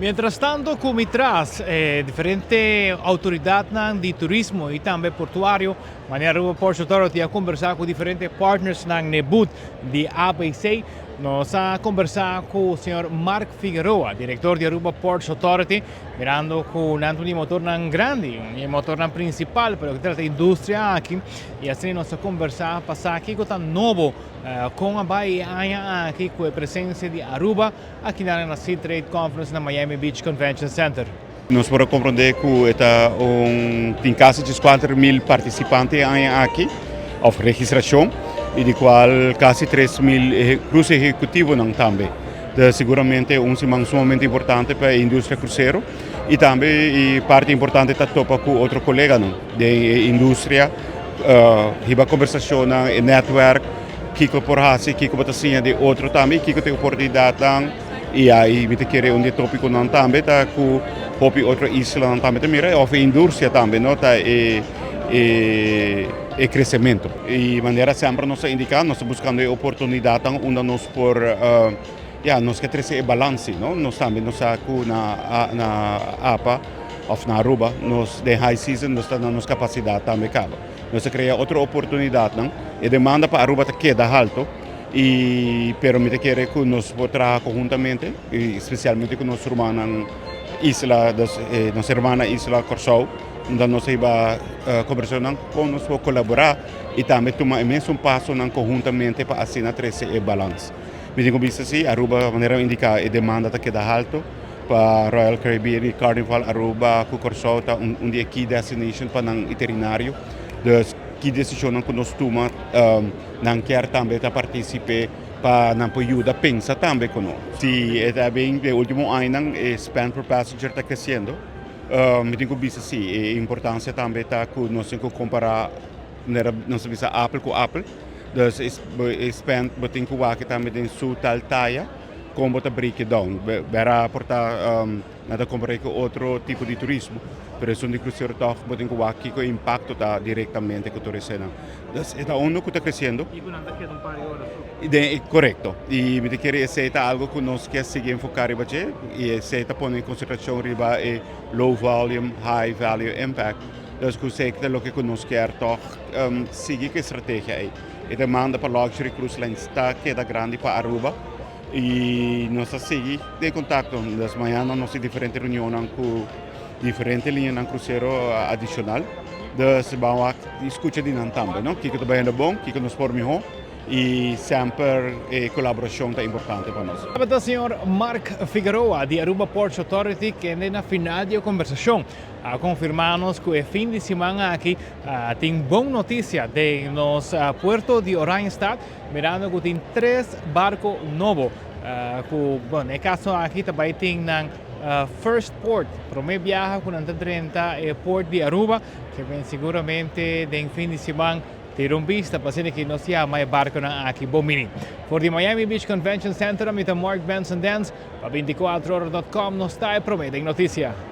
Mientras tanto cu mi tras e diferente autoridadnan di turismo y tambe portuario, manera Aruba Ports Authority a conversa cu diferente partnersnan n'e booth di ABC. Nos a conversa cu señor Mark Figueroa, director di Aruba Ports Authority, mirando cu nan ta un di e motornan grandi, un di e motornan principal pa loke ta trata industria aki y asina nos a conversa pa sa kico ta nobo, con a bay e aña aki cu e presencia di Aruba Aki nan na Seatrade Conference na Miami Beach Convention Center. Nos por a comprende cu e ta un tin casi 14.000 participante e aña aki of registracion y di cual casi 3.000 cruise ejecutivonan tambe. Entonces seguramente un siman sumamente importante pa e industria crucero y tambe e parti importante ta topa cu otro coleganan den e industria, hiba conversacionnan, e netwerk. Kiko por hasi, kiko bo ta siña di otro tambe i kiko ta e oportunidatnan. I ai mi ta kere un di e topikonan tambe ta ku hopi otro islanan tambe ta mira òf e industria tambe no ta e e kresementu. I manera semper nos ta indiká nos ta buskando e oportunidatnan unda nos por ya nos ke trese e balansi no. Nos tambe nos sa ku na na apa òf na Aruba nos den high season nos ta na nos kapasidat tambe kaba. Nos a crea otro oportunidadnan. E demanda pa Aruba ta keda halto y pero mi ta kere cu nos por traha conhuntamente y especialmente cu nos rumannan isla, nos hermana isla Corsou, unda nos a hiba conversacionnan con nos por colabora y tambe tuma e mesun pasonan conhuntamente pa asina trece e balans. Mi tin cu bisa si Aruba manera mi indica e demanda ta keda halto. Pa Royal Caribbean y Carnival Aruba cu Corsou ta un di e key destination pa nan itinerario. Dus ki decisionnan cu nos tuma nan kier tambe ta participe pa nan por yuda pensa tambe cu nos. Si e ta bin den ultimo añanan e spend per passenger ta creciendo. Mi tin cu bisa si e importancia tambe ta cu nos tin cu compara manera nos ta bisa apel cu apel. Dus e spend bo tin cu wak tambe den su tal taya. Kon bo ta break it down? Bera por ta nan ta kompar'é ku otro tipo di turismo, pero esun di krusero tòg bo tin ku wak kiko e impakto ta direktamente ku tur esenan. Dus e ta unu ku ta kresiendo. I ku nan ta keda un par di ora so. Den, korekto. I mi ta kere esei ta algu ku nos ke sigui enfoká riba dje i esei ta pone konsentrashon riba e low volume, high value impact. Dus ku esei ta loke ku nos kier tòg sigui ku e strategia ei. E demanda pa luxury cruise lines ta keda grandi pa Aruba y nos ta sigui den contacto. Des mañana nos tin diferente reunionnan cu diferente lineanan crucero adicional. Dus ban wak y scucha di nan tambe, no? Kico ta bayendo bon, kico nos por miho y semper e colaboracion ta importante pa nos. Tabata señor Mark Figueroa di Aruba Ports Authority kende na final di e conversacion a confirma nos cu e fin di siman aki tin bon noticia den nos puerto di Oranjestad, mirando cu tin tres barco nobo cu, bueno, e caso aki ta bay tin nan first port, prome biaha cu nan ta drenta e port di Aruba, ke ben seguramente den fin di siman tira un bista pa asina ki nos yama e barconan aki bon bini. For di Miami Beach Convention Center, ami ta Mark Benson Dance pa 24ora.com, nos ta e prome den noticia.